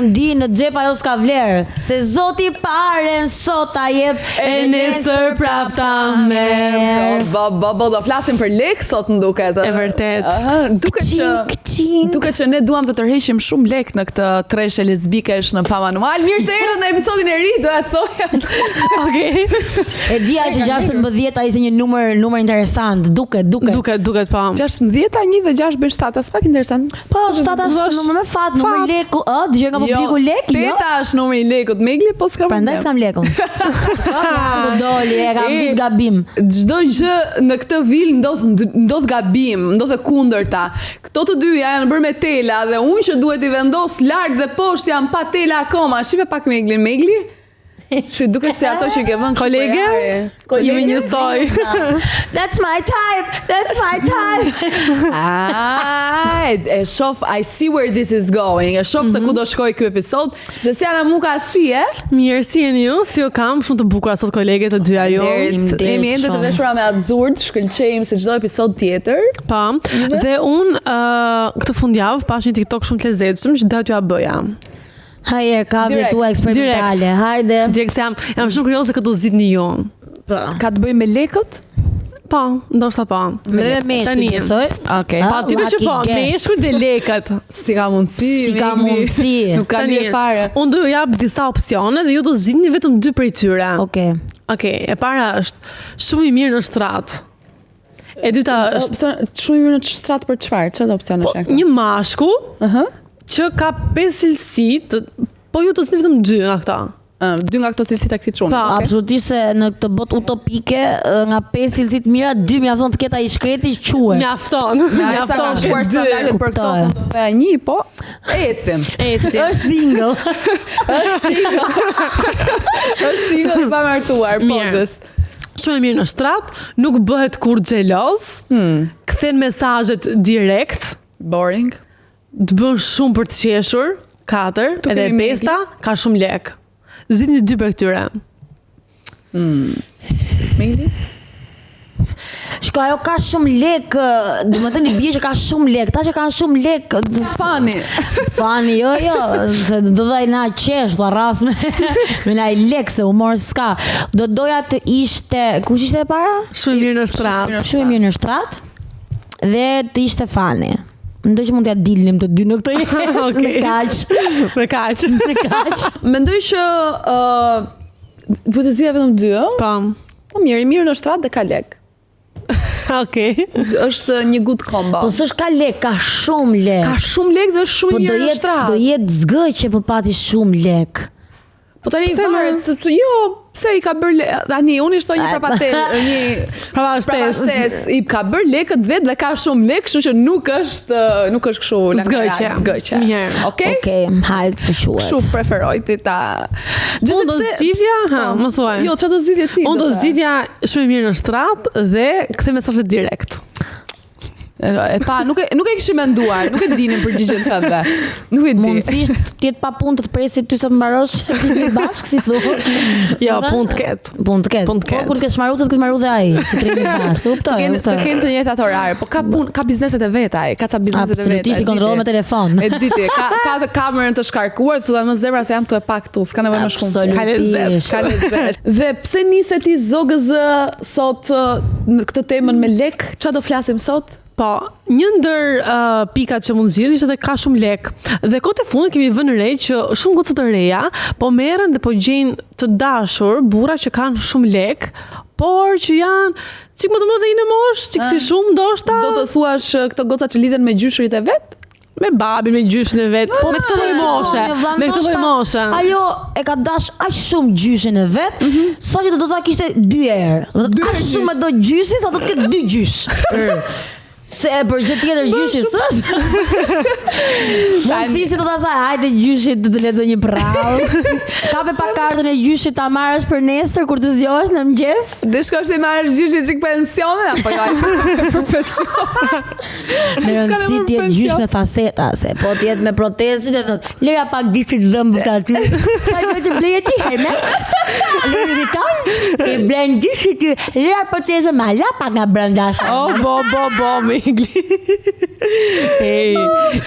ndi në xhep ajo s'ka vlerë, se Zoti paren sot ta jep e nesër prap ta merr. Bo, bo, bo, do flasim për lek sot më duket. E vërtet. Aha, duket që Kqing. Duket që ne duam të tërheqim shumë lek në këtë treshe lesbikesh në pa manual. Mirë se erdhët në episodin e ri, doja të thoja. Okej. E dija që 16 ai ishte një numër numër interesant, duket, duket. Duket, duket po. 16 1 dhe 6 bën 7, as pak interesant. Po, 7 është numër me fat, numër Fat. leku, ë, dëgjoj nga publiku lek, jo. Teta është numri i lekut, Megli, po s'ka Prandaj problem. s'kam lekun. Shiko, do doli, e kam E, ditë gabim. Çdo gjë në këtë vil ndodh ndodh gabim, ndodh e kundërta. Këto të dyja janë bërë me tela dhe unë që duhet i vendos lart dhe poshtë jam pa tela akoma. Shife pak Meglin, Megli. Shi dukesh si ato që i ke vënë kështu Kolege? për jari. Jemi njësoj. That's my type. That's my type. Ah, e, e shof, I see where this is going. E shof se ku do shkoj ky episod. Xhesiana Muka si e? Mirë, si jeni ju? Si ju kam? Shumë të bukura sot kolege të dyja ju. Faleminderit Jemi ende të shumë. veshura me axurd, shkëlqejmë si çdo episod tjetër. Po. Dhe unë uh, këtë fundjavë pash një TikTok shumë të lezetshëm që doja t'jua bëja. Hajde, ka Direkt. tua eksperimentale. Hajde. Direkt se jam jam shumë kurioze këtë do zgjidhni ju. Po. Ka të bëjë me lekët? Po, ndoshta po. Me me Tani. besoj. Okej. Ah, Pa tjetër që lucky po, me guess. eshkujt dhe lekët. Si ka mundësi, Si ka Megli? mundësi. Nuk ka Tani, lidhje fare. Unë do ju jap disa opsione dhe ju do zgjidhni vetëm dy prej tyre. Okej. Okej, e para është shumë i mirë në shtrat. E dyta është Pse shumë i mirë në shtrat për çfarë? Çfarë opsionesh po, janë këto? një mashkull që ka pesë cilësi, të, po ju do zgjidhni vetëm dy nga këta. Ë, dy nga këto cilësitë e këtij çuni. Po. Okej. Absolutisht se në këtë botë utopike ë, nga pesë cilësi të mira, dy mjafton të ketë ai shkreti quhet. Mjafton. Me aq sa kanë shkuar Dy. standardet për këto, Kuptoj. unë do thoja një, po ecim. Eci. Është single. Është single. Është single i pamartuar, po Mirë. Xhes. Shumë e mirë në shtrat, nuk bëhet kur xheloz, Hmm. kthen mesazhet direkt, Boring. të bën shumë për të qeshur, katër, Këtu edhe e kemi pesta, ka shumë lek. Zgjidhni dy prej këtyre. Megli? Shiko, ajo ka shumë lek, do të thënë i bie që ka shumë lek. Ta që kanë shumë lek, d- Fani. Fani, jo, jo, se do dhe na qesh, la ras me, me na i lek, se humor s'ka. Do doja të ishte, kush ishte e para? Shumë e mirë në shtrat. Shumë e mirë në shtrat dhe të ishte fani. Mendoj që mund t'ja dilnim të dy në këtë jetë. Okej. Me kaq, Me kaq. me kaq. Mendoj që ë duhet të zgjidhja vetëm dy, ë? Po. Po mirë, i mirë në shtrat dhe ka lek. Okej. Është një good combo. Po s'është ka lek, ka shumë lek. Ka shumë lek dhe është shumë Po i do mirë në jetë shtrat. do jetë zgëqe po pati shumë lek. Po tani Pse varet më? sepse jo, pse i ka bërë le... tani unë i shtoj një prapatel, një Prapa shtesë. prapastes, i ka bërë lekët vet dhe ka shumë lek, kështu që nuk është nuk është kështu Zgëqe. zgëqe. Mirë. Okej? Okej, hajde të quhet. Kështu preferoj ti ta. Unë do zgjidhja, ha, Po. më thuaj. Jo, çfarë do zgjidhje ti? Unë do të zgjidhja shumë e mirë në shtrat dhe kthe mesazhet direkt. E e pa, nuk e nuk e kishim menduar, nuk e dinim përgjigjen tënde. Nuk e di. Mundësisht të jetë pa punë të të presi ty sa të mbarosh ti një bashkë si thua. Jo, punë të ketë. Punë të ketë. Punë të ketë. Po kur të kesh marru të të ketë marru dhe ai, që të rrini bashkë. Kuptoj, Të kenë të kuptoj. kenë të njëjtat orare, po ka punë, ka bizneset e veta ai, ka ca bizneset e veta. Absolutisht e i kontrollon di me ti. telefon. E di ti, ka ka të kamerën të shkarkuar, të thua më zemra se jam këtu e pak këtu, s'ka nevojë më shkumë. Ka lezet, Absolutisht. Ka lezet. Dhe pse nise ti Zogëz sot ë, në këtë temën me lek? Çfarë do flasim sot? Po, një ndër uh, pikat që mund zgjidh ishte edhe ka shumë lek. Dhe kohët e fundit kemi vënë re që shumë goca të reja po merren dhe po gjejnë të dashur burra që kanë shumë lek, por që janë çik më të mëdhenj në moshë, çik si shumë ndoshta. Do të thuash ë, këto goca që lidhen me gjyshërit e vet? me babin, me gjyshin e vet, po me këtë lloj moshe, Jo, vlla, me këtë lloj ndoshta moshe. Ajo e ka dash aq shumë gjyshin e vet, sa që do ta kishte dy herë. Do të aq shumë e do gjyshin sa do të ketë dy gjysh. Se e për gjë tjetër gjyshi s'është. Mundësisht si do ta thaj, hajde gjyshit të të lexoj një prallë. Kape pak kartën e gjyshit ta marrësh për nesër kur të zgjohesh në mëngjes. Dhe shkosh të marrësh gjyshit çik pensione apo jo? ai s'ka për pension. Me rëndësi nevojë për të jetë gjysh pension. me faseta, se po të jetë me protezë dhe thot, lëra pak gjyshit dhëmbët aty. Sa do të bleje ti Hermes? Louis Vuitton? I blen gjyshit ty, lëra protezën ma la pak nga brenda. O bo bo bo mi. Megli. Ej,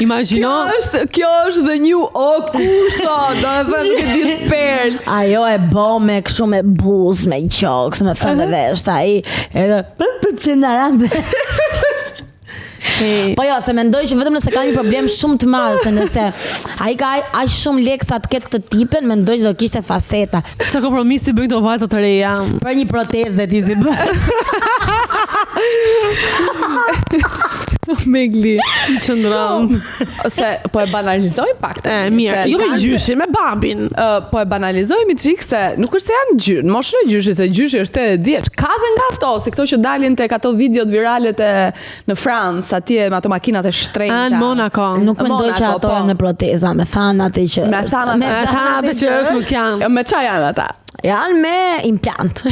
imagjino. Kjo është, kjo është the new o kusho, do e thënë nuk e di është perl. Ajo e bo me kështu me buzë, me qokë, me thënë dhe është ai, edhe pë pë pë në ramë. Ej, Po jo, se mendoj që vetëm nëse ka një problem shumë të madh, se nëse ai ka aq shumë lekë sa të ketë këtë tipen, mendoj që do kishte faseta. Çka kompromisi bëjnë këto vajza të reja. Për një protestë dhe ti si bë. Megli, qëndron. Se po e banalizoj pak. E, tani, mirë, se jo me kanë- gjyshin, me babin. Ë, po e banalizojmë i çik se nuk është se janë gjy, në moshën e gjyshit, se gjyshi është 80 vjeç. Ka dhe nga ato, si këto që dalin tek ato videot virale te në Francë, atje me ato makinat e shtrenjta. A, në Monaco. Nuk mendoj që Monaco, ato po. janë me proteza, me thanë atë që Me thanë atë- Me thanë atë që është, nuk janë. Jo, Me qa janë ata? Janë me implant.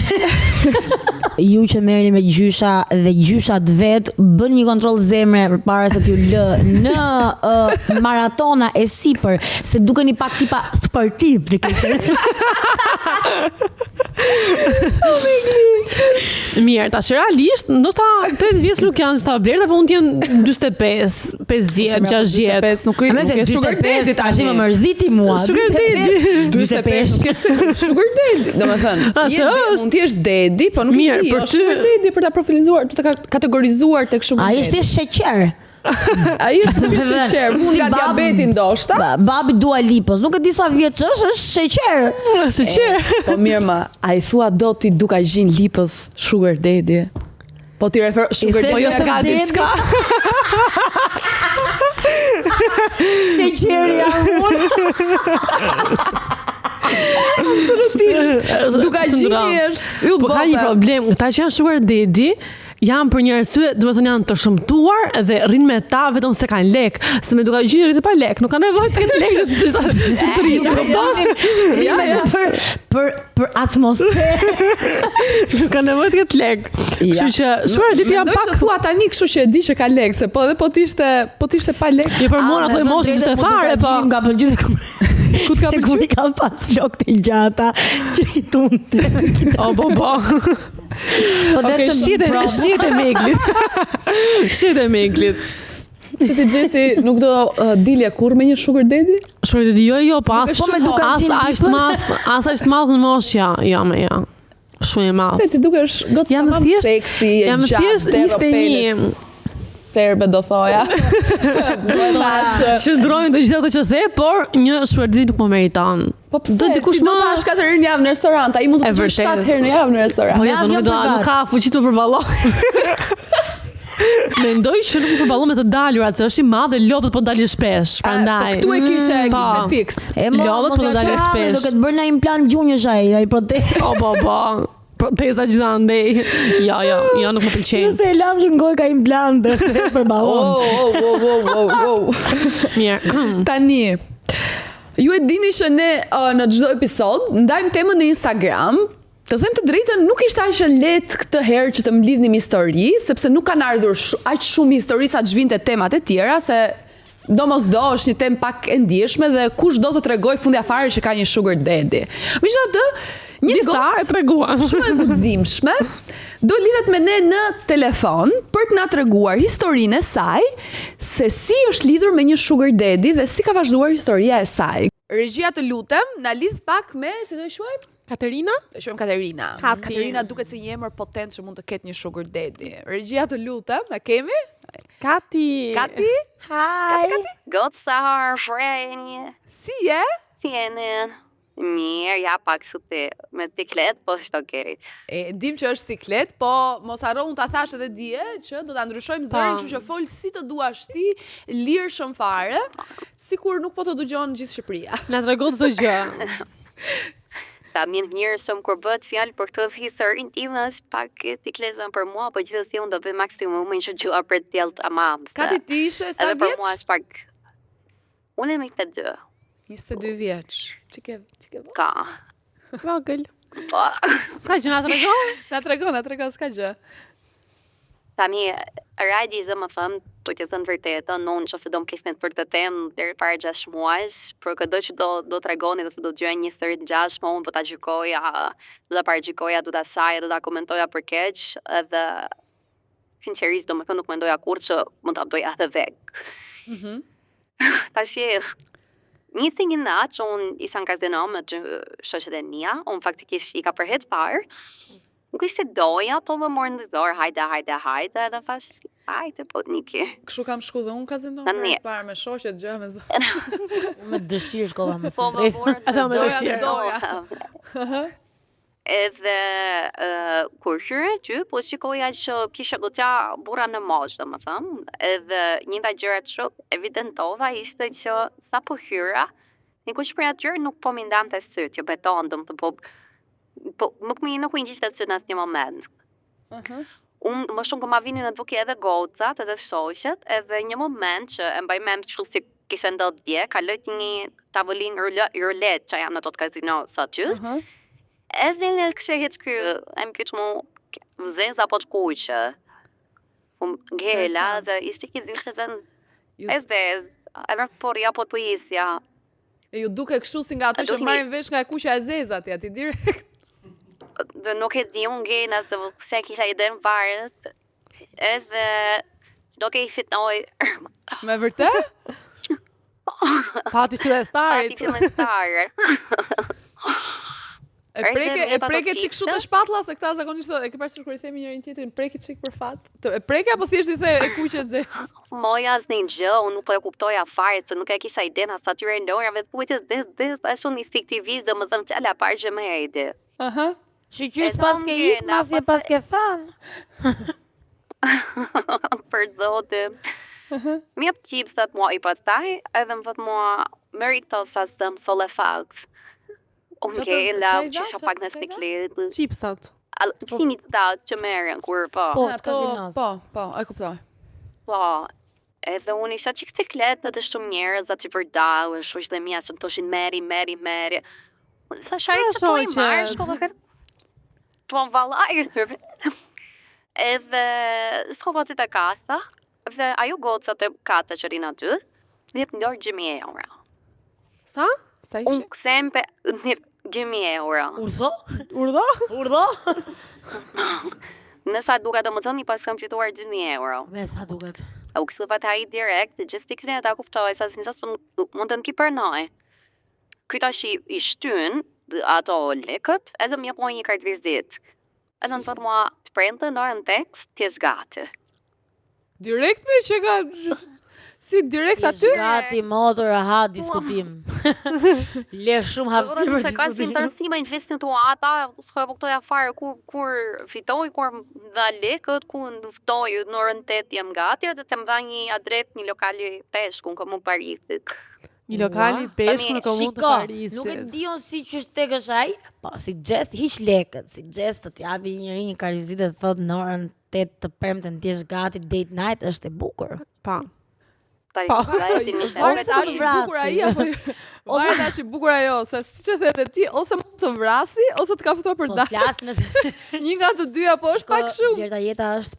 Ju që merreni me gjysha dhe gjyshat vet, bën një kontroll zemre përpara se t'ju lë në uh, maratona e sipër, se dukeni pak tipa sportiv në këtë. Mirë, tash realisht, ndoshta 80 vjeç nuk janë sa blerta, po mund të jenë 45, 50, 60. 45 nuk A nuk me se je sugar daddy 45 tash tani. më mërziti mua. Sugar daddy. 45 nuk je sugar daddy, domethënë. A, Je se de- është. mund të jesh daddy, po nuk Mirë, e di, për është ty- sugar daddy për ta profilizuar, për ta ka- kategorizuar tek sugar Ai daddy. është thjesht sheqer. Ai është thjesht sheqer, mund Si nga bab- diabeti ndoshta. Ba, babi Dua Lipës, nuk e di sa vjeç është, është sheqer. Sheqer. Po mirë ma, a i thua do ti Dukagjin Lipës sugar daddy? Po ti refer sugar the daddy Po jo e se ka ka daddy. diçka. Sheqeri jam unë. absolutisht. Dukagjini është yll Po ka një bote. problem, këta që janë sugar daddy janë për një arsye, do të thënë janë të shëmtuar dhe rrinë me ta vetëm se kanë lek, se me Dukagjinin rritë pa lek, nuk ka nevojë të ketë lek që të që të rrish, kupton? Rrimë edhe për për për atmosferë. Nuk ka nevojë të ketë lek. Kështu që sugar daddy janë Mendoj pak që thua tani kështu që e di që ka lek, se po edhe po të ishte, po të ishte pa lek, Jo për mua ato moshë ishte fare, po. Më ka pëlqyer dhe kur ku të ka kur pëlqyer? i kam pas flokët e gjata që i tunte. O po po. Po Okej, that's a Shit e problem. shit e Meglit. Shit e Meglit. Se ti Gjesi nuk do uh, dilje kurrë me një sugar daddy? Sugar daddy jo jo, po as Duke Po me as Dukagjin aq të madh, as aq të madh në moshë, ja, jo me jo. Shumë e madh. Se ti dukesh goca Jam tamam thjesht- seksi, e Jam gjatë, thjesht tero 21. peles, serbe do thoja. Tash. Qëndrojnë të gjitha ato që the, por një sugar daddy nuk më meriton. Po pse? Do dikush Ti do më të hash 4 herë në javë në restorant, ai mund të E të vërtetë. 7 herë në javë në restorant. Po Me jo, po nuk avion do, privat. nuk ka fuqi të më përballoj. Mendoj që nuk më përballon me të dalurat, se është i madh dhe lodhet po dalë shpesh, prandaj. Po këtu e kishe, e Po. kishte fiks. E mo, Lodhet, mos po do ja dalë qame, shpesh. Do këtë bërë në implant gjunjësh ai, ai protestë. Po po po. Protesta gjithandej. Jo, jo, jo, nuk më pëlqejnë. Nëse e lam që ngoj ka implante, se e përballon. Oh, oh, oh, oh, oh, oh. Mirë. Tani, ju e dini që ne uh, në çdo episod ndajmë temën në Instagram. Të them të drejtën, nuk ishte aq e lehtë këtë herë që të mblidhnim histori, sepse nuk kanë ardhur sh aq shumë histori sa ç'vinte temat e tjera, se domosdo është një temë pak e ndjeshme dhe kush do të tregoj fundja fare që ka një sugar daddy. Megjithatë, një Disa gocë e treguan. shumë e guximshme do lidhet me ne në telefon për të na treguar historinë e saj se si është lidhur me një sugar daddy dhe si ka vazhduar historia e saj. Regjia të lutem, na lidh pak me, si do e quajmë? Katerina? Do e quajmë Katerina. Kati. Katerina duket si një emër potent që mund të ketë një sugar daddy. Regjia të lutem, e kemi? Kati. Kati? Hi. Goca freni. Si je? Si jeni? Mirë, ja pak su ti me tiklet, po është okej. E dim që është siklet, po mos harro unë ta thash edhe dje që do ta ndryshojmë zërin, Po. kështu që fol si të duash ti, lirshëm fare, sikur nuk po të dëgjon gjithë Shqipëria. Na tregon çdo gjë. Ta mirë mirë shumë kur bëhet fjalë për këtë historinë time është pak e tiklezën për mua, po gjithsesi unë do bëj maksimumin që gjua për djellë tamam. se Kati ti ishe sa Edhe për vjeç? mua është pak Unë jam 22. 22 vjeç. Çi ke, çi ke? Ka. Vogël. Po. S'ka gjë na tregon? Na tregon, na tregon s'ka gjë. Tani, rajdi zë më thëmë, të të thënë vërtetën, unë që fillon kifmet për këtë temë deri para 6 muajsh, për këdo që do do tregoni do të do dëgjoj një histori të ngjashme, unë do ta gjykoja, do ta paragjykoja, do ta saja, do ta komentoja për keq, edhe Sinqerisht, domethënë nuk mendoja kurrë që mund ta bëja edhe vetë. Mm -hmm. Tash nisi një natë që unë isha në kazino me dy shoqet e mia, unë faktikisht ika për herë të parë. Nuk ishte doja, po më morën në dorë, hajde, hajde, hajde, edhe thash, hajde, po të niki. Kështu kam shku dhe unë kazino për herë të parë me shoqet, gjë me zë. Me dëshirë shkova me Po më morën në dorë, me dëshirë. Doja. Edhe uh, kur hyra aty, po shikoja që kisha goxha burra në moshë, domethënë, edhe një nga gjërat që evidentova ishte që sapo hyra, dikush prej atyre nuk po m'i ndante sytë, që beton, domethënë po po nuk më nuk më ngjishte sytë në asnjë moment. Uh -huh. Unë më shumë po ma vinin në dukje edhe gocat, edhe shoqet, edhe një moment që e mbaj mend kështu si kishte ndodhur dje, kaloi te një tavolinë rulet që janë ato të kazinos aty. Uh -huh. Edhe një kështë hiç ky, e më kitë mu zezë apo të kuqe. Po ngela, dhe ishte ki zishë zën, e zezë, e më por ja po të pujisja. E ju duke kështu si nga ato që marrin vesh nga e kuqja e zeza ti aty direkt. Dhe nuk e di unë ngena se se kisha idenë fare. Edhe do ke i fitoj. Me vërtet? Fati fillestarit. Fati fillestar. E preke, e preke çik kështu te shpatlla se këta zakonisht e ke parasysh kur i themi njërin tjetrin preke çik për fat. Të, e preke apo thjesht i the e kuqe e zezë? Moj asnjë gjë, unë nuk po e kuptoja fare se nuk e kisha idenë as atyre lojrave të kuqes dhe dhe tash unë instinktivisht domethënë fjala e parë që më erdhi. Aha. Shyqyr s'paske ik, masi e paske thënë. Për zotin. Më jep çipsat mua i pastaj, edhe më thot mua, merri këto sa s'të më solle fat. Unë ngela, që isha pak në siklet. Çipsat. Kini të ta që merren kur po. Po, të kazinos. Po, po, e kuptoj. Po, edhe unë isha çik siklet edhe shumë njerëz aty vërdallë, shoqet e mia që më thoshin merri, merri, merri. Unë thashë ai që po i marr, shkova kër. Po vallai. Edhe shkova aty te kasa, dhe ajo goca te kasa që rrin aty, më jep në dorë 2000 euro. Sa? Sa ishe? Unë kthem pe 2000 euro. Urdhë? Urdhë? Urdhë? Me sa duket domethënë i paskam fituar 2000 euro. Me sa duket. A u ktheva te ai direkt, gjithë tiksin e ta kuptoj, sa si nëse mund të nuk i pranoj. Ky tash i, i shtyn ato lekët, edhe më jep mua një kartë vizitë. Edhe më thotë mua, të premten në orën 8, ti je gati. Direkt me që ka si direkt aty? Gati motër, aha, diskutim. Le shumë hapësirë për Se ka si diskutim. interesime në gjithë situata, s'po e kuptoja fare kur kur fitoi, kur më dha lekët, ku më ftoi në orën 8 jam gati, edhe të më dha një adresë një lokali peshku në komunë Parisit. Një lokal i peshku në komunë të Shiko, Parisit. nuk e di unë si qysh tek është ai, po si gjest hiq lekët, si gjest të t'japi njëri një kartë vizite dhe thotë në orën 8 të premten të jesh gati date night është e bukur. Pa. Tani, Po. vajti një Varet Ose a të është i vrasi. bukur ai apo jo. Varet a është i bukur ajo, se siç e the edhe ti, ose mund të vrasi, ose të ka fituar për Po darkë. flas nëse Një nga të dyja, po është pak shumë. Blerta jeta është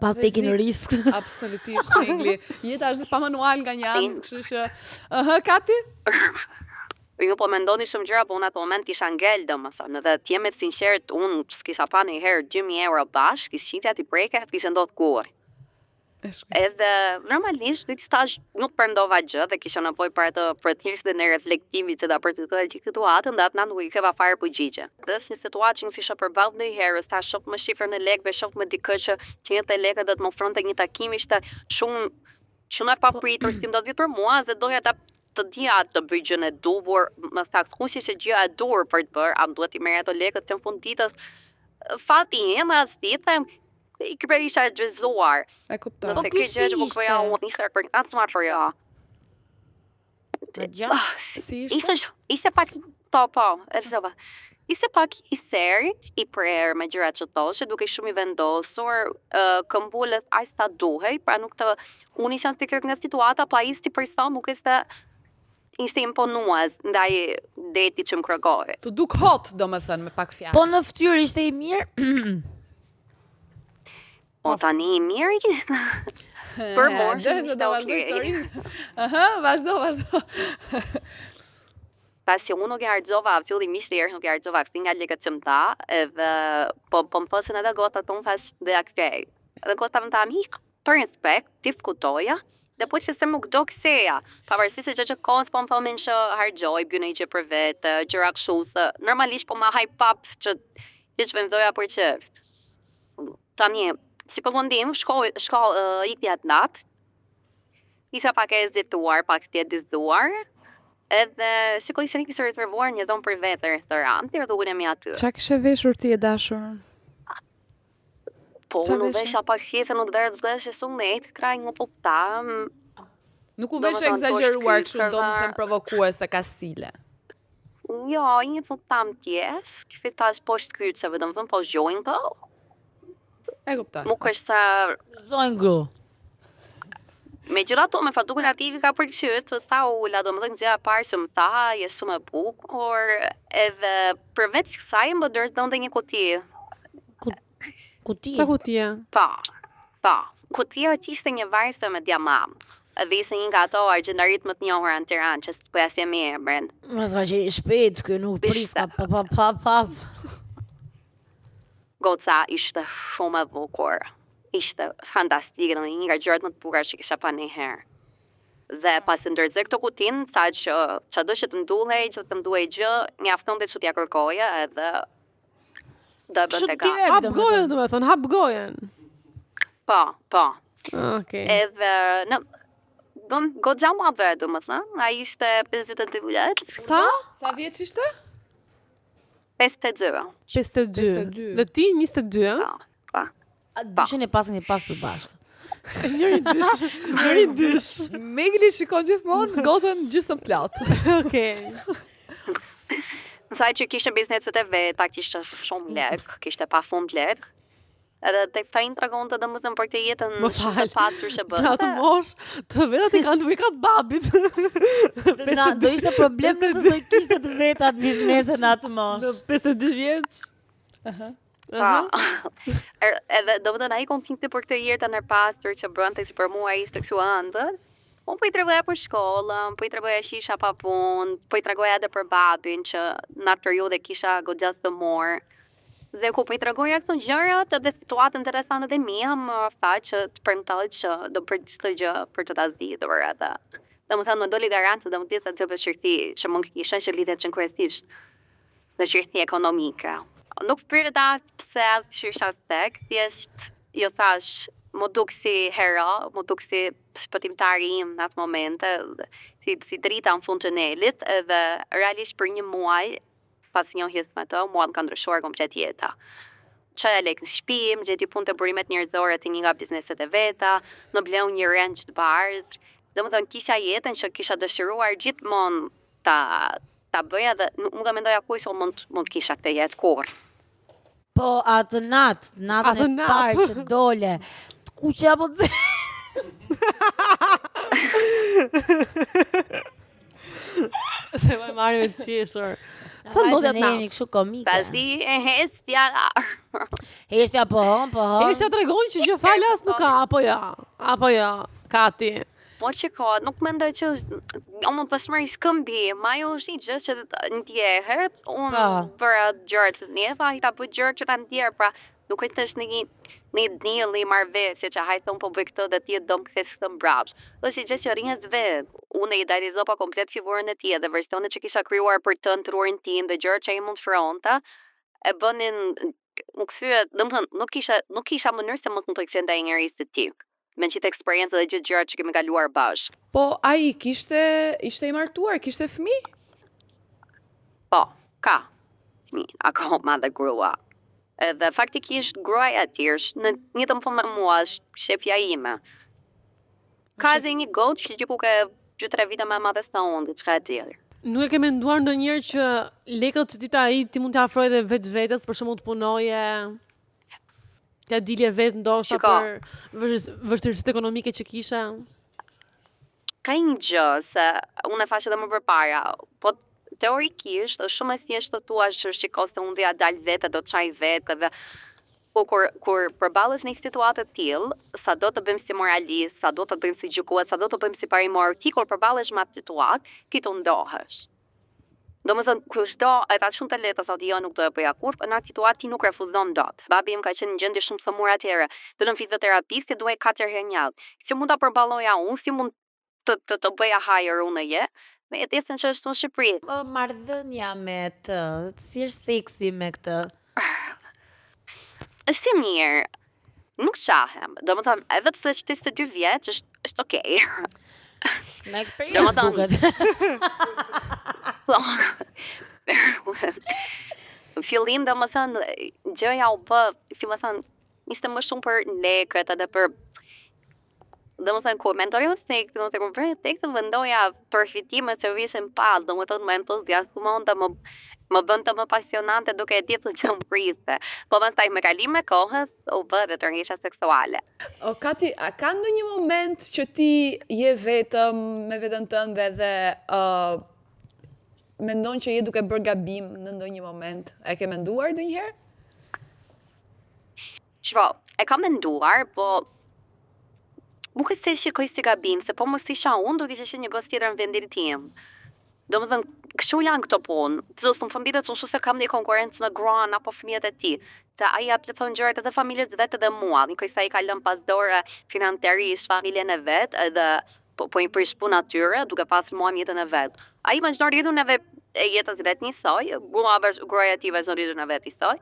pa taking risk. Absolutisht, Egli. Jeta është pa manual nga një anë, kështu që ëhë, Kati? Ju po mendoni shumë gjëra, po unë atë moment isha ngel domethënë, edhe të jem e sinqert, unë s'kisha pa ndonjëherë 2000 euro bashkë, s'kisha t'i preke, s'kishte ndodhur kurrë. Edhe normalisht në stazh nuk premtova gjë dhe kisha nevojë për atë procesin e reflektimit që ta përcaktoja gjithë situatën dhe atë natë nuk i ktheva fare përgjigje. Dhe është një situatë që nuk isha përballë ndonjëherë, sa shoh me shifrën e lekëve, shoh me dikë që që jepte lekët dhe të më ofronte një takim ishte shumë shumë e papritur si ndodhi për mua dhe doja ta të dija të bëj gjënë e duhur, më saktë kush ishte gjëja e duhur për të bërë, a më duhet t'i merrja ato lekët që në fund ditës fati im as ti them I kërë isha e gëzuar. E kuptoj. Nëse Po ky kjo gjë si që po bëja ishte? unë ishte për atë smart for jo. Më dëgjon? Ah, si, Si ishte? ishte ishte pak to po, e rëzova. Ishte pak i serit, i prerë me gjërat që thoshe, duke shumë i vendosur, uh, këmbulës aq sa duhej, pra nuk të unë isha në siklet nga situata, po ai si person nuk ishte ishte imponues ndaj detit që më kërkoi. Të duk hot, domethënë, me pak fjalë. Po në fytyrë ishte i mirë. Po tani i mirë i Për moshën Gjë, se ishte do vazhdoj okay. historinë. Aha, vazhdo, vazhdo. Pasi unë nuk e harxova, fillimisht herë nuk e harxova asnjë nga lekët që më dha, edhe po po më thosin edhe gocat, po unë thash do ja kthej. Dhe goca më tha, ik, për respekt, diskutoja, dhe po që se nuk do kseja. Pavarësisht se që që kohës po më thonin që harxhoj, bëj një gjë për vete, gjëra kështu se normalisht po ma hype up që hiç vendoja për qeft. Tani, si përfundim, shko, shko uh, ikti atë natë, Isha pak e hezituar, pak e dyzuar, edhe shikoj se kishte rezervuar një zonë për vete restoranti dhe ulemi aty. Qa kishe veshur ti e dashur? Po, unë u vesha pak hithe në dërë të zgësh e sunet, kraj një puptam. Nuk u veshe ekzagjeruar kështu do të them provokuese ka stile. Jo, një puptam tjes, kishte tas poshtë kyçeve, domethënë poshtë gjojnë po. E kuptoj. Nuk është sa Zonjë gru. Megjithatë, me faktin atij i ka pëlqyer, të sa u ula, domethënë gjëja e parë që më tha, je shumë e bukur, edhe përveç kësaj më dorëzonte një kuti. Kuti. Qa kutie? Po. Po. Kutia që ishte një varëse me diamant. Dhe ishte një nga ato argjendarit më të njohura në Tiranë, që s'po ja sjemi emrin. Mos ka qenë i shpejt, ky nuk priska pa pa pa pa. Goca ishte shumë e bukur. Ishte fantastike, domethënë një nga gjërat më të bukura që kisha pa ndonjëherë. Dhe pasi ndërze këtë kutinë, sa që çado që të më duhej, që të më duhej gjë, mjaftonte që t'ja kërkoja edhe do e bënte gati. Hap gojën, domethënë, hap gojën. Po, po. Okej. Edhe në Don goxha madhe, domethënë, ai ishte 52 vjeç. Sa? Sa vjeç ishte? 52. 52. 52. Dhe ti 22, ë? Po, po. A dyshin e pasën e pas përbashkët. Njëri dysh, njëri dysh. Megli shikon gjithmonë gotën gjysmë plot. Okej. Në saj që kishte bizneset e veta, kishte shumë lek, kishte pa fund lek. Edhe tek ai më tregonte domethënë për këtë jetën Më shumë fal. të pasur që Në atë bënte. mosh, të vetat i kanë të ka të babit. Na, do ishte problem nëse do i kishte të vetat biznese në atë moshë. Në 52 vjeç. Pa. Er, edhe domethënë ai konflikti për këtë jetën e pastër që bënte që për mua ishte kështu ëndër. Unë po i tregoja për shkollën, po i tregoja që isha pa punë, po i tregoja edhe për babin që në atë periudhë kisha goxha sëmur. Dhe ku po i tregoja këto gjërat edhe situatën dhe rrethanat e mia, më tha që të premtoj që do bëj çdo gjë për të ta zgjidhur edhe. Domethënë më doli garant dhe më disa të vështirësi që mund të kisha që lidhet që kryesisht vështirësi ekonomike. Nuk pyeta as pse as qysh as tek, thjesht ju thash më duk si hero, më duk si shpëtimtari im në atë momente, si, si drita në fund tunelit, edhe realisht për një muaj pas njohjes me të, mua më ka ndryshuar komplet jeta. Çoja lek në shtëpi, më gjeti punë të burimet njerëzore të një nga bizneset e veta, më bleu një ranch të bardhë. Domethënë kisha jetën që kisha dëshiruar gjithmonë ta ta bëja dhe nuk nuk e mendoja kurrë se mund mund të kisha këtë jetë kurrë. Po atë natë, natën Atë e natë. parë që dole, të kuqe apo të Se më marrin me të qeshur. Sa ndodhi atë Ne jemi natë? kështu komike. Pasi e hestja Heshtja po hon, po hon. Heshtja tregon që gjë falas nuk ka, apo ja? Apo ja, Kati. Po që ka, nuk mendoj që është, unë mund të thashmëri shkëmbi, ma ajo është një gjë që ndjehet, unë Po. bëra gjërat të ndjeva, ai ta bëj gjërat që ta ndjer, pra nuk është thjesht një një nilli marrëveshje që haj thon po bëj këtë dhe ti do më kthesh këtë mbrapsht. Është një gjë që rrihet vet. Unë e idealizova komplet figurën e tij dhe versionet që kisha krijuar për të në trurin tim dhe gjërat që ai mund të ofronte, e bënin më kthye, domethënë nuk kisha nuk kisha mënyrë se mund të më kthente ai njerëz të tij me gjithë eksperiencën dhe gjithë gjërat që kemi kaluar bashkë. Po ai kishte ishte i martuar, kishte fëmijë? Po, ka. Fëmijë, akoma dhe grua. Edhe faktikisht gruaja e tij është në një të më me mua, është shefja ime. Ka edhe një gocë që diku ke 2-3 vite më e madhe se unë, diçka e tillë. Nuk e ke menduar ndonjëherë që lekët që ti ta ai ti mund t'ia afroj edhe vetvetes, për shembull të punoje, t'ia dilje vetë ndoshta Shiko. për vështirësitë ekonomike që kishe. Ka një gjë se unë e thash edhe më përpara, po teorikisht është shumë e thjeshtë të thuash që shiko se unë do ja dal vetë, do të çaj vetë dhe po kur kur përballesh në një situatë të tillë, sa do të bëjmë si moralist, sa do të bëjmë si gjykues, sa do të bëjmë si parimor, ti kur përballesh me atë situatë, ti të ndohesh. Domethënë, kushdo e tha shumë të lehtë, thotë jo nuk do e bëja kurrë, po në atë situatë ti nuk refuzon dot. Babi im ka qenë në gjendje shumë sëmurë atëherë, do në fizioterapistë duhej katër herë në javë. Si mund ta përballoja unë, si mund të të, të bëja hire unë je, me jetesën që është në Shqipëri. Po marrëdhënia me të, si është seksi me këtë? Është e mirë. Nuk qahem. Domethënë, edhe pse është 22 vjeç, është është okay. Me eksperiencë duket. Po. Fillim domethënë, gjëja u bë, si me thënë, ishte më shumë për lekët edhe për Domethënë, kur mendoja unë seks, domethënë, kur bëja seks, mendoja përfitimet që vishin pas, domethënë, më entuziasmonte, më, më bënte më pasionante duke e ditur që më priste. Po pastaj me kalimin e kohës, u bë dhe tërheqja seksuale. O, Kati, a ka ndonjë moment që ti je vetëm me veten tënde dhe uh, mendon që je duke bërë gabim në ndonjë moment? A e ke menduar ndonjëherë? Shiko, e kam menduar, po nuk është se e shikoj si gabim, se po mos isha unë, do kishte qenë një gocë tjetër në vendin tim. Domethënë, kështu janë këto punë. Të s'më fëmbitet unë se kam një konkurrencë në gruan apo fëmijët e tij. Se ai ia plotëson gjërat edhe familjes vet edhe mua. Nuk është se ai ka lënë pas dore financiarisht familjen e vet edhe po, po i prish punë atyre duke pasur mua jetën e vet. Ai vazhdon rrjedhën e vet e jetës vet njësoj, grua gruaja e tij vazhdon rrjedhën e vet njësoj.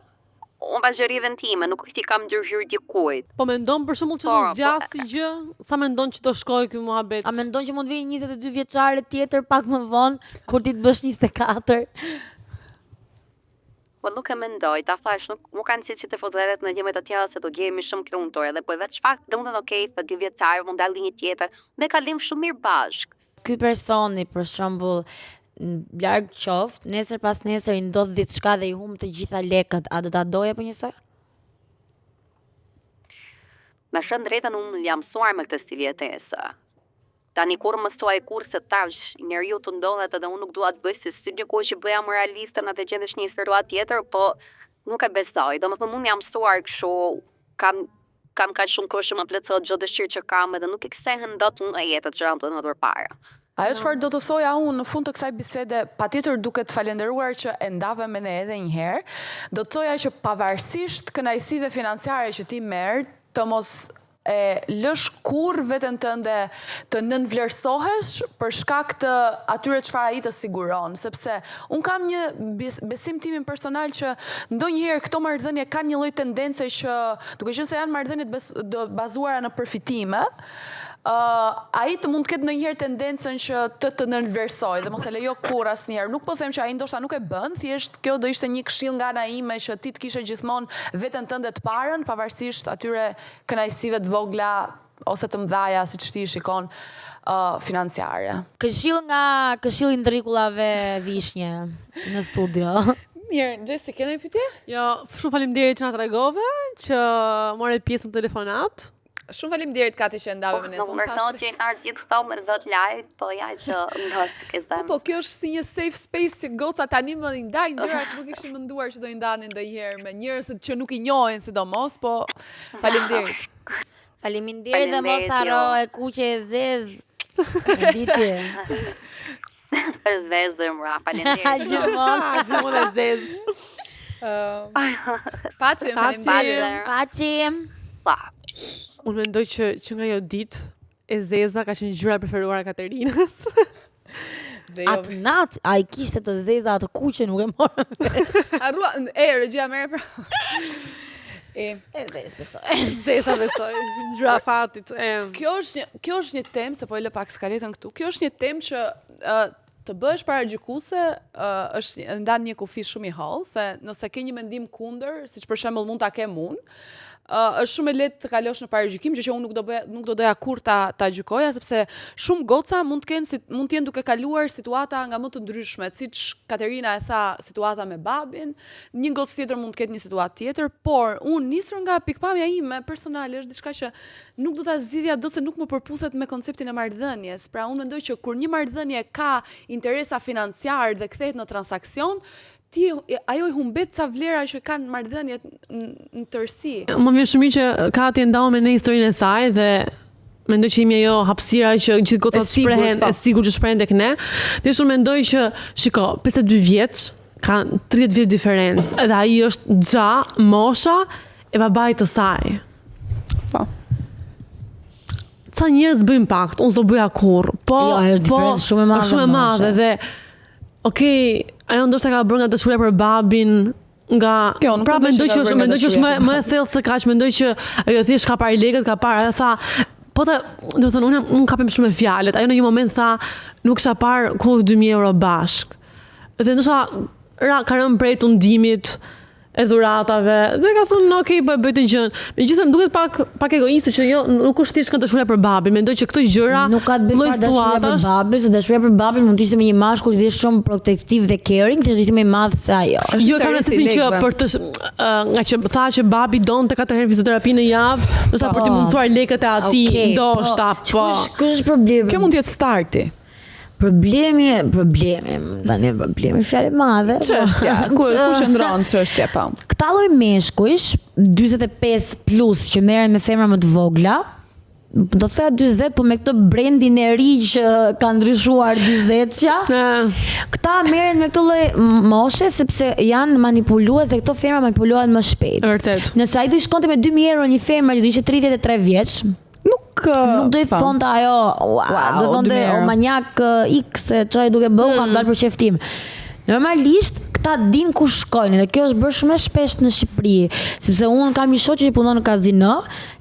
Unë vazhdoj rrjedhën time, nuk është i kam ndërhyrë dikujt. Po mendon për shembull që do po, zgjasë si gjë? Sa mendon që do shkojë ky muhabet? A mendon që mund të vijë 22 vjeçare tjetër pak më vonë kur ti të bësh 24? Po nuk e mendoj, ta thash, nuk nuk kanë qenë që të fozeret në jemi të tjera se do jemi shumë të lumtur edhe po veç fakt, domethënë okay, të dy vjeçare mund dalë një tjetër, me kalim shumë mirë bashkë. Ky personi për shembull larg qoftë, nesër pas nesër i ndodh diçka dhe i humb të gjitha lekët, a do ta doje po njësoj? Me thënë drejtën unë jam mësuar me këtë stil jetese. Tani kurrë mos thuaj kurrë se tash njeriu të ndodhet edhe unë nuk dua të bëj si si një kohë që bëja më realiste në atë gjendje është një situatë tjetër, po nuk e besoj. Domethënë unë jam mësuar kështu, kam kam kaq shumë kohë që më plotësohet çdo dëshirë që kam edhe nuk i kthehen dot nga jeta që janë të përpara. Ajo çfarë do të thoja unë në fund të kësaj bisede, patjetër duke të falenderuar që e ndave me ne edhe një herë, do të thoja që pavarësisht kënaqësive financiare që ti merr, të mos e lësh kurrë veten tënde të nënvlerësohesh për shkak të atyre çfarë ai të siguron, sepse unë kam një besim timin personal që ndonjëherë këto marrëdhënie kanë një lloj tendence që duke qenë se janë marrëdhënie të bazuara në përfitime, uh, ai të mund të ketë ndonjëherë tendencën që të të nënvlerësojë dhe mos e lejo kurrë asnjëherë. Nuk po them që ai ndoshta nuk e bën, thjesht kjo do ishte një këshillë nga ana ime që ti të kishe gjithmonë veten tënde të parën, pavarësisht atyre kënaqësive të vogla ose të mëdhaja siç ti i shikon uh, financiare. Këshill nga Këshilli i Ndrikullave Vishnje në studio. Mirë, Gjesti, ke ndonjë pyetje? Jo, shumë faleminderit që na tregove, që more pjesë në telefonatë. Shumë faleminderit Kati që e ndave me ne. Nuk më thotë që i ndarë gjithë këto me dhot lajt, po ja që më ke zëmë. Po, kjo është si një safe space që goca tani më i ndajnë gjëra që nuk ishin menduar që do i ndanin ndonjëherë me njerëz që nuk i njohin sidomos, po faleminderit. Faleminderit dhe mos harro e kuqe e zezë. E diti. Është zezë dhe mra, faleminderit. Gjithmonë. Gjithmonë e zezë. Paçim, faleminderit. Paçim. Pa. Unë mendoj që që nga ajo ditë e zeza ka qenë ngjyra e preferuar e Katerinës. Dhe jo. Atë natë, ai kishte të zeza atë kuqe nuk e morëm. Harrua, e regjia merre pra. E. E zezë besoj. Zeza besoj, ngjyra e fatit. E. Kjo është një kjo është një temë se po e lë pak skaletën këtu. Kjo është një temë që uh, të bëhesh paragjykuese uh, është ndan një kufi shumë i hollë se nëse ke një mendim kundër, siç për shembull mund ta kem unë, uh, është shumë e lehtë të kalosh në paragjykim, gjë që unë nuk do bëja, nuk do doja kurrë ta ta gjykoja sepse shumë goca mund të kenë si, mund të jenë duke kaluar situata nga më të ndryshmet, siç Katerina e tha situata me babin, një gocë tjetër mund të ketë një situatë tjetër, por unë nisur nga pikëpamja ime personale është diçka që nuk do ta zgjidhja dot se nuk më përputhet me konceptin e marrëdhënies. Pra unë mendoj që kur një marrëdhënie ka interesa financiar dhe kthehet në transaksion, ti ajo i humbet ca vlera që kanë marrëdhëniet në tërësi. Më vjen shumë mirë që Kati e ndau me ne historinë e saj dhe mendoj që jemi ajo hapësira që gjithë gocat E sigurt, shprehen, po. e sigurt që shprehen tek ne. Thjesht unë mendoj që, shiko, 52 vjeç, kanë 30 vjet diferencë, edhe ai është xha, mosha e babait të saj. Po. Ca njerëz bëjnë pakt, unë s'do bëja kurrë. Po, Jo, ajo është po, diferencë shumë e madhe Është shumë e madhe moshe. dhe okej, ajo ndoshta ka bërë nga dashuria për babin, nga Kjo, nuk prapë mendoj mendoj që që ka është bërë nga mendoj që është më dashuria për më e thellë se kaq, mendoj që ajo thjesht ka parë lekët, ka parë, ajo tha Po ta, do të thënë, unë jam- unë kapem shumë me fjalët. Ajo në një moment tha, nuk kisha parë kur 2000 euro bashk. Dhe ndoshta ra ka rënë prej tundimit e dhuratave dhe ka thënë, "Ok, po e bëj të gjën." Megjithëse më duket pak pak egoiste që jo nuk është thjesht nga dashuria për babin. Mendoj që këto gjëra, Nuk ka të bëjë lloj fare dashuria për situatash, babin, se dashuria për babin mund të ishte me një mashkull që ishte shumë protektiv dhe caring, thjesht ishte më i madh se ajo. Është Jo, kam interesi rëndësinë që lekëve. për të sh- ë, nga që tha që babi donte katër herë fizioterapi në javë, ndoshta për t'i Po. mundësuar lekët e atij, Okej, ndoshta, po. Kush kush është problemi? Kjo mund të jetë starti. Problemi, problemi, tani problemi fjalë e madhe. po. Çështja, ku ku qëndron çështja po. Këta lloj meshkujsh, 45 plus që merren me femra më të vogla, do thoya 40, po me këtë brandin e ri që ka ndryshuar 40-ja. Ë, Këta merren me këtë lloj moshe sepse janë manipulues dhe këto femra manipulohen më shpejt. e vërtet. Nëse ai do i shkonte me 2000 euro një femër që do ishte 33 vjeç, Nuk nuk do i po. thonte ajo, ua, Wow, do thonte 2000 o euro." manjak eh, X se çaj duke bë, mm. kam dalë për qeftim. Normalisht këta din ku shkojnë dhe kjo është bërë shumë e shpesht në Shqipëri, sepse unë kam një shoqe që punon në kazino,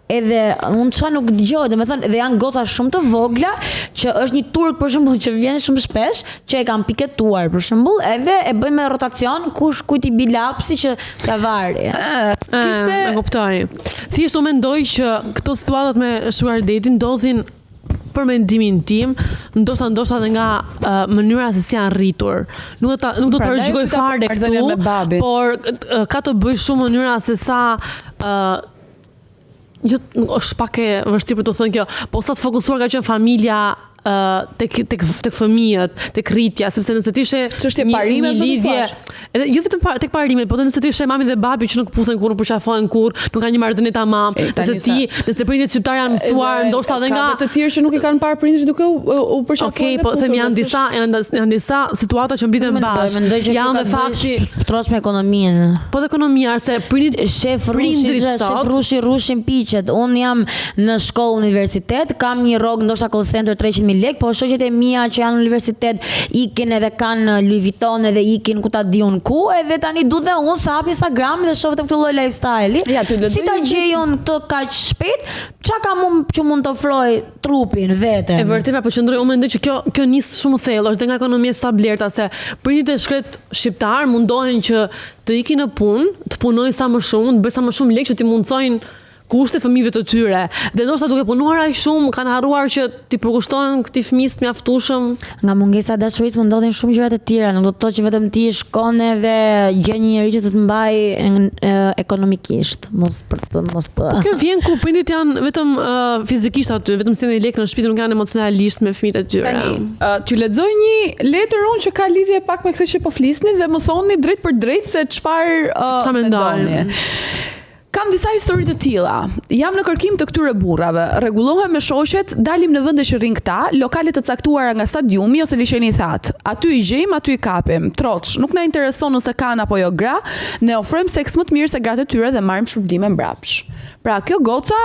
edhe unë çfarë nuk dëgjoj, domethënë dhe janë goca shumë të vogla që është një turk për shembull që vjen shumë shpesh, që e kanë piketuar për shembull, edhe e bëjnë me rotacion kush kujt i bi lapsi që t'ja vari. Kishte E kuptoj. Thjesht unë mendoj që këto situatat me sugar daddy ndodhin për mendimin tim, ndoshta ndoshta edhe nga uh, mënyra se si janë rritur. Nuk do ta nuk do të Prandaj paragjykoj pyeta fare marrëdhënien këtu, me babin. por uh, ka të bëj shumë mënyra se sa uh, jo nuk është pak e vështirë për të thënë kjo, po sa të fokusuar ka qenë familja ë, tek tek tek fëmijët, tek rritja, sepse nëse ti ishe Çështje një- parimesh, një do të lidhje, thuash. edhe jo vetëm par, tek parimet, po edhe nëse ti ishe mami dhe babi që nuk puthen kurrë, nuk përqafohen kurrë, nuk kanë një marrëdhënie tamam, E, tani nëse ti, nëse prindërit shqiptar janë mësuar, Edhe ndoshta edhe ka nga dhe të tjerë që nuk i kanë parë prindërit duke u, u përqafuar. Okej, dhe po them puthur, janë dhe disa janë janë disa situata që mblidhen Mendoj, bashkë. mendoj që kjo Janë ka dhe të bëjë fakti, troç me ekonominë. po dhe ekonomia, se prindit Shef rushi, prindrit shef sot rushi, rushin piqet. Unë jam në shkollë universitet, kam një rrogë ndoshta call center 300.000 lekë, po shoqet e mia që janë në universitet ikin edhe kanë Louis Vuitton edhe ikin ku ta di unë ku, edhe tani du dhe unë sa hap Instagram dhe shoh vetëm këtë lloj lifestyle-i. Ja, ty do si ta bëj- gjej unë këtë kaq shpejt? Çka kam unë që mund të ofroj trupin veten? E vërtetë po qëndroj, unë mendoj që kjo kjo nis shumë thellë, është dhe nga ekonomia e stablerta se prindit e shkret shqiptar mundohen që të ikin në punë, të punojnë sa më shumë, të bëjnë sa më shumë lekë që t'i mundsojnë kushte fëmijëve të tyre. Dhe ndoshta duke punuar aq shumë kanë harruar që t'i përkushtohen këtij fëmijës të mjaftueshëm. Nga mungesa e dashurisë më ndodhin shumë gjëra të tjera, nuk do të thotë që vetëm ti shkon edhe gjen një njerëz që të të mbaj e, ekonomikisht, mos për të mos për. Kjo vjen ku prindit janë vetëm uh, fizikisht aty, vetëm sjellin lekë në shtëpi dhe nuk janë emocionalisht me fëmijët e tyre. Tani, uh, t'ju lexoj një letër unë që ka lidhje pak me këtë që po flisni dhe më thoni drejt për drejt se çfarë uh, Qa mendoni? mendoni. Kam disa histori të tilla. Jam në kërkim të këtyre burrave. Rregullohem me shoqet, dalim në vende që rrin këta, lokale të caktuara nga stadiumi ose liqeni i thatë. Aty i gjejmë, aty i kapim. Troç, nuk na intereson nëse kanë apo jo gra, ne ofrojmë seks më të mirë se gratë e tyre dhe marrim shpërblime mbrapsh. Pra, kjo goca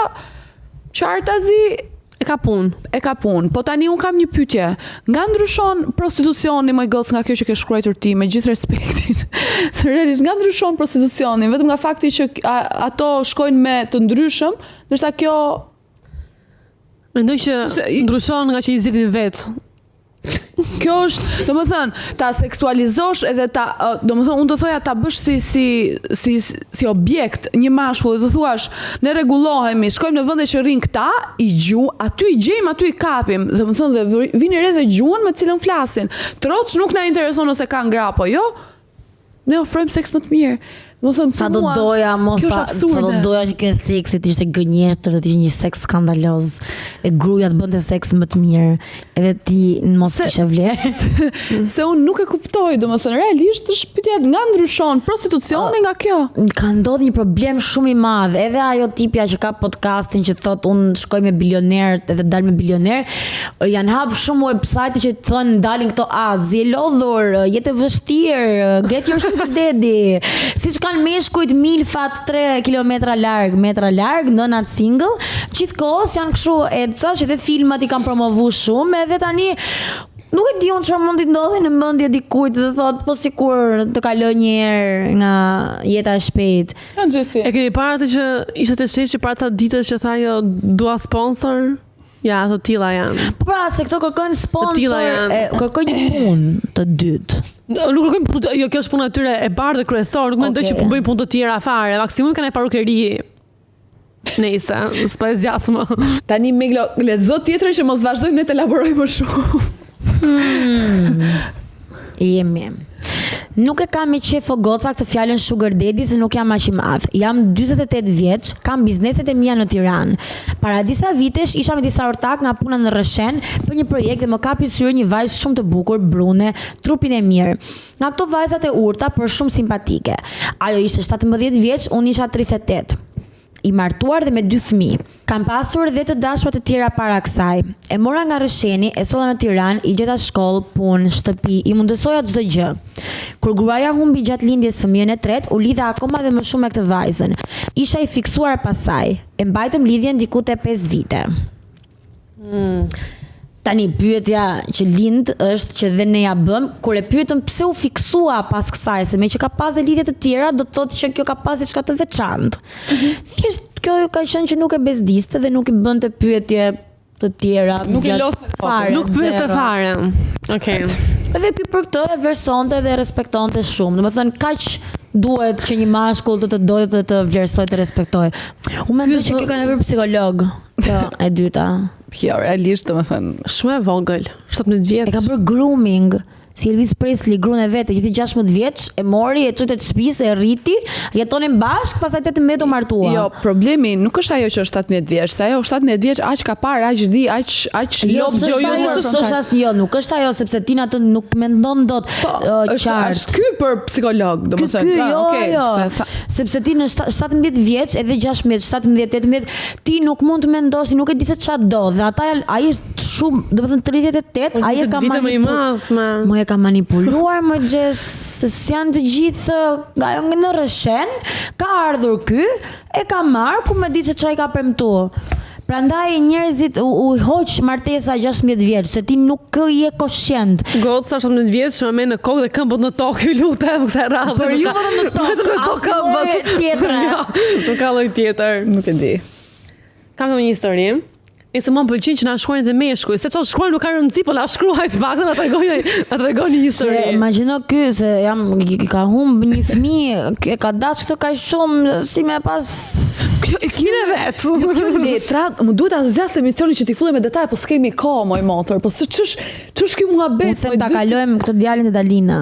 qartazi E ka punë. e ka punë. Po tani un kam një pyetje. Nga ndryshon prostitucioni moj gocë nga kjo që ke shkruar ti me gjithë respektin. Se realisht nga ndryshon prostitucioni vetëm nga fakti që a, ato shkojnë me të ndryshëm, ndërsa kjo Mendoj që Se- ndryshon nga që i zgjidhin vetë. kjo është, domethënë, ta seksualizosh edhe ta, ë, domethënë unë do thoja ta bësh si si si si objekt një mashkull dhe të thuash ne rregullohemi, shkojmë në vende që rrin këta, i gju, aty i gjejmë, aty i kapim. Domethënë dhe vini re dhe gjuhën me të cilën flasin. Troç nuk na intereson nëse kanë gra apo jo. Ne ofrojmë seks më të mirë. Domethënë, Sa për do mua, doja mos kjo është ta, sa do absurde. doja që kjo seksi të ishte gënjeshtër, të ishte një seks skandaloz, e gruaja të bënte seks më të mirë, edhe ti mos Se- kishe vlerë. Se unë nuk e kuptoj, domethënë realisht është pyetja nga ndryshon prostitucioni nga kjo. Ka ndodhur një problem shumë i madh, edhe ajo tipja që ka podcastin që thot unë shkoj me bilionerët edhe dal me bilioner, janë hap shumë website që thonë dalin këto ads, je lodhur, jetë e vështirë, get your sugar daddy. Siç kanë meshkujt milfat 3 kilometra larg, metra larg, nënat single, gjithkohës janë kështu eca që dhe filmat i kanë promovu shumë edhe tani Nuk e di unë çfarë mund t'i ndodhi në mendje dikujt dhe thot po sikur të kaloj një herë nga jeta e shpejtë. Ja Xhesi. E keni parë atë që ishte te sheshi para ca ditësh që tha jo dua sponsor? Ja, ato tilla janë. Po pra, se këto kërkojnë Të tilla sponsor, janë. e, kërkojnë një punë të dytë. Nuk kërkojnë punë, jo kjo është puna e tyre e parë dhe kryesor, nuk mendoj Okej. që po bëjnë punë të tjera fare. Maksimum kanë e parukeri. Nëse, s'po e zgjas më. Tani Meglo, lexo tjetrën që mos vazhdojmë ne të elaborojmë më shumë. Jemi. Nuk e kam me qef o goca këtë fjalën sugar daddy se nuk jam aq i madh. Jam 48 vjeç, kam bizneset e mia në Tiranë. Para disa vitesh isha me disa ortak nga puna në Rrëshen për një projekt dhe më kapi syri një vajzë shumë të bukur, brune, trupin e mirë. Nga këto vajzat e urta, por shumë simpatike. Ajo ishte 17 vjeç, unë isha 38 i martuar dhe me dy fëmijë. Kam pasur dhe të dashura të tjera para kësaj. E mora nga Rrësheni, e solla në Tiranë, i gjeta shkollë, punë, shtëpi, i mundësoja çdo gjë. Kur gruaja humbi gjatë lindjes fëmijën e tretë, u lidha akoma dhe më shumë me këtë vajzën. Isha i fiksuar pas saj. E mbajtëm lidhjen diku te 5 vite. Tani pyetja që lind është që dhe ne ja bëm, kur e pyetëm pse u fiksua pas kësaj, se me që ka pas dhe lidhje të tjera, do të thotë që kjo ka pas diçka të veçantë. Thjesht kjo ka qenë që nuk e bezdiste dhe nuk i bënte pyetje të tjera. Nuk i gjatë lodhte kokën. fare, Nuk pyeste zero. fare. Okej. Edhe ky për këtë e vlerësonte dhe e respektonte shumë. Domethënë kaq duhet që një mashkull të të dojë të të vlerësojë të respektojë. Unë mendoj që kjo ka nevojë për psikolog. Kjo e dyta. Jo, realisht domethënë. Shumë e vogël, 17 vjeç. E ka bërë grooming si Elvis Presley gruan e vet, e gjithi 16 vjeç, e mori, e çoi te shtëpisë, e rriti, jetonin bashk, pastaj 18 u martua. Jo, problemi nuk është ajo që është 17 vjeç, se ajo 17 vjeç aq ka parë, aq di, aq aq Jo, lop s'është gjë ajo, jo. s'është as jo, nuk është ajo sepse ti në atë nuk mendon dot Po, ë, është, qartë. është ky për psikolog, Ky domethënë. ky pra, jo, okej, jo. se sa- Sepse ti në 17 vjeç, edhe 16, 17, 18, ti nuk mund të mendosh, ti nuk e di se çfarë do dhe ata janë ai është shumë, domethënë 38, ai e 20 ka vite më i manipu- madh, ma. Mo e ka manipuluar më gjes, se s'janë të gjithë nga ajo në rrëshen, ka ardhur ky, e ka marrë ku me ditë se çfarë i ka premtu. Prandaj njerëzit u, u hoq martesa 16 vjeç, se ti nuk je koscient. Goca 17 vjeç, më me në kokë dhe këmbët në tokë, ju lutem kësaj radhe. Për nuk ju ka- vetëm në tokë, Vetëm në tokë asnjë lloj këmbët. tjetre. Jo, nuk ka lloj tjetër. Nuk e di. Kam dhe një histori. E se mua më pëlqen që na shkruajnë dhe meshkuj, se çfarë shkruajnë nuk ka rëndësi, po na shkruajt pak na tregojnë, na tregojnë një histori. Se imagjino ky se jam ka humb një fëmijë, e ka dash këtë kaq shumë si me pas Kjo e Fëmijën e vet. Jo, kjo letra, më duhet ta zgjas emisionin që t'i futem me detaje, po s'kemi kohë moj motor, po se ç'është ç'është ky muhabet? Unë them moj, ta dy- kalojmë këtë djalin te Dalina.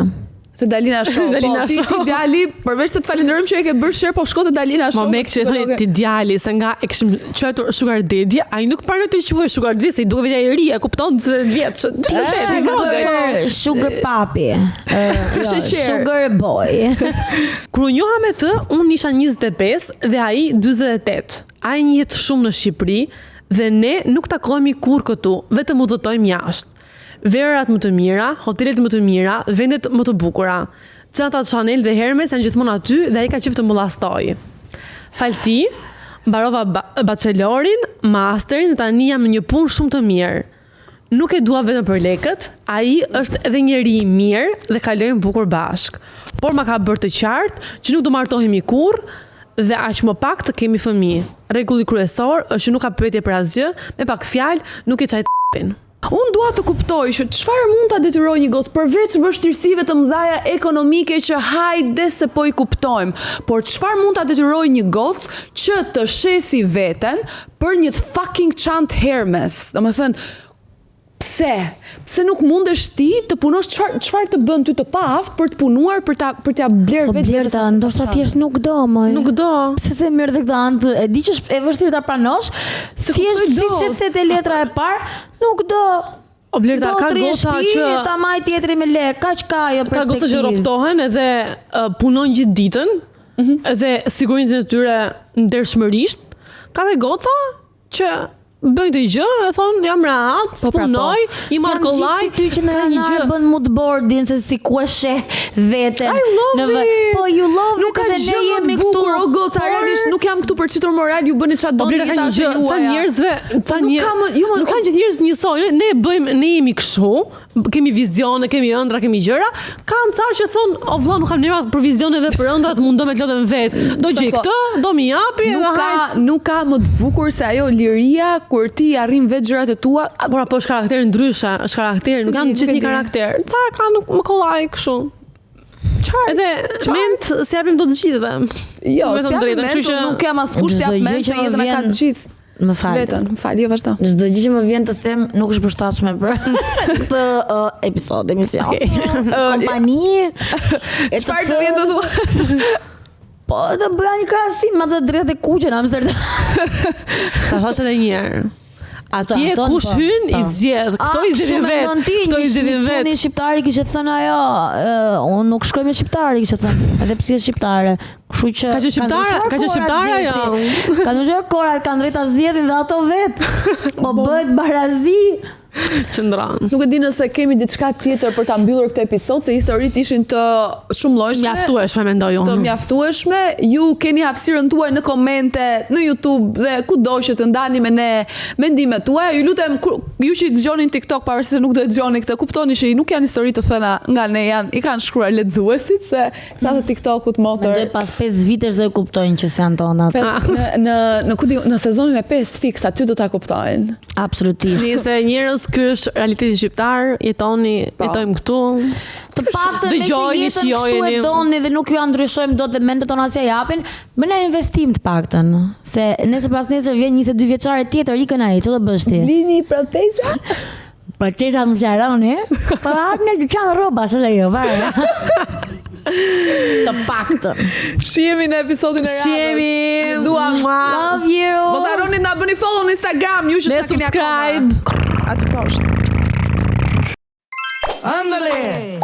Te Dalina Show. Dalina po, ti, Show. ti djali, përveç se të falenderojmë që e ke bërë share, po shko te Dalina Show. Ma me që e thoni ti djali, se nga e kishim quajtur Sugar Daddy, ai nuk pranoi të quhej Sugar Daddy, se i duket vetja i ri, e kupton 40 vjeç, 48, i vogël. Sugar, sugar papi. Ë, jo, sheqer. sugar boy. Kur u njoha me të, unë isha 25 dhe ai 48. Ai njihet shumë në Shqipëri dhe ne nuk takohemi kurrë këtu, vetëm udhëtojmë jashtë. Verat më të mira, hotelet më të mira, vendet më të bukura. Çantat Chanel dhe Hermes janë gjithmonë aty dhe ai ka qejf të më llastoj. Falti, mbarova ba bachelorin, masterin dhe tani jam në një punë shumë të mirë. Nuk e dua vetëm për lekët, ai është edhe njeri i mirë dhe kalojmë bukur bashk. Por ma ka bërë të qartë që nuk do martohemi kurrë dhe aq më pak të kemi fëmijë. Rregulli kryesor është që nuk ka pyetje për asgjë, me pak fjalë nuk e çaj t***in. Unë dua të kuptoj që çfarë mund ta detyrojë një gocë përveç vështirësive të mëdha ekonomike që hajde se po i kuptojmë, por çfarë mund ta detyrojë një gocë që të shesi veten për një fucking çantë Hermes. Domethënë, Pse? Pse nuk mundesh ti të punosh çfarë çfarë të bën ty të paaftë për të punuar për ta për t'ia bler Po vetë Blerta, ndoshta thjesht nuk do, moj. Nuk do. Pse se merr dhe këtë anë të, e di që është e vështirë ta pranosh, Se thjesht kuptoj siç e dot. the te letra e parë, nuk do. O Blerta, Do ka të rri në goca shtëpi, që ta maj tjetri me lek, kaq ka ajo ka goca që perspektivë. roptohen edhe uh, punojnë gjithë ditën, edhe sigurojnë e tyre ndershmërisht. Ka dhe goca që bëjnë këtë gjë, e thonë jam rehat, Po, pra, po. punoj, i marr S'jam gjithë kollaj. si ty që në ka një janar gjë. bën mood boardin se si ku e sheh veten. I love në vë- it. Po you love Nuk it ka edhe ne gjë më të jemi bukur, këtu. o goca, Por- realisht nuk jam këtu për qitur moral, ju bëni çfarë Po doni, Blerta ka jeta një është e gjë, ca juaja. njerëzve, ca Po nuk njerëz, ka më- jo, më- nuk kanë gjithë njerëz njësoj. Ne, ne bëjmë, ne jemi kështu, kemi vizione, kemi ëndra, kemi gjëra. Kanë ca që thon, o vlla, nuk kam nerva për vizione dhe për ëndra, të mundohem të lodhem vet. Do gjej Po, po. këtë, do mi japi Nuk edhe ka hajt. nuk ka më të bukur se ajo liria kur ti arrin vetë gjërat e tua. Por apo është karakter ndryshe, është karakter, Se nuk kanë di, gjithë nuk e një di. karakter. Ca kanë më kollaj kështu. Çfarë? Edhe ment si japim do të gjithëve. Jo, Me si thënë jap drejtën, mend, kështu që- nuk jam askush Çdo të jap gjë mend që se më jetën e ka vjen- të gjithë. Më fal. Vetën, më fal, jo vazhdo. Çdo gjë që më vjen të them nuk është përshtatshme për këtë uh, episod, emision. Kompani. e të Çfarë të vjen të cilës- thua? Po, do bëja një krahasim me atë drejtat e kuqe në Amsterdam. Ta thash edhe një herë. Atje Aton, kush po, hyn i po. zgjedh, këto i zgjedhin vet. Ti, Këto i zgjedhin një vet. çuni shqiptari kishte thënë ajo, uh, unë nuk shkoj me shqiptari, kishte thënë, edhe pse është shqiptare. Kështu që Ka qenë shqiptare, ndryshuar ka qenë korat, shqiptare ajo. Gjesti. Ka ndryshuar korat, kanë drejt ta zgjedhin dhe ato vet. Po bëhet barazi. Qëndron. Nuk e di nëse kemi diçka tjetër për ta mbyllur këtë episod, se historitë ishin të shumë llojshme. Mjaftueshme mendoj të unë. mjaftueshme. Ju keni hapësirën tuaj në komente, në YouTube dhe kudo që të ndani me ne mendimet tuaja. Ju lutem kur, ju që i dëgjoni në TikTok pavarësisht se nuk do e dëgjoni këtë, kuptoni që nuk janë histori të thëna nga ne, janë i kanë shkruar lexuesit se këta të TikTokut motër. Mendoj pas 5 vitesh do e kuptojnë që s'janë tonat. Pe- Në në në ku di, në sezonin e 5 fiks aty do ta kuptojnë. Absolutisht. Nëse njerëz, ky është realiteti shqiptar, jetoni, Po. jetojmë këtu. Të paktën me që Dëgjojeni, jetën kështu e shijojeni. doni dhe nuk ju a ndryshojmë dot dhe mendet tona s'ja japin, bëna investim të paktën. Se nesër pas nesër vjen 22 vjeçare tjetër, ikën ai, ç'do bësh ti? Lini proteza? Proteza më qaroni, po hap në dyqan rroba, se jo, vaje. Të paktën. Shihemi në episodin e radhës. Shihemi. Ju Duam. Mua. Love you. Mos harroni të na bëni follow në Instagram, ju që Dhe s'na keni akoma. subscribe. Aty poshtë. Ándale.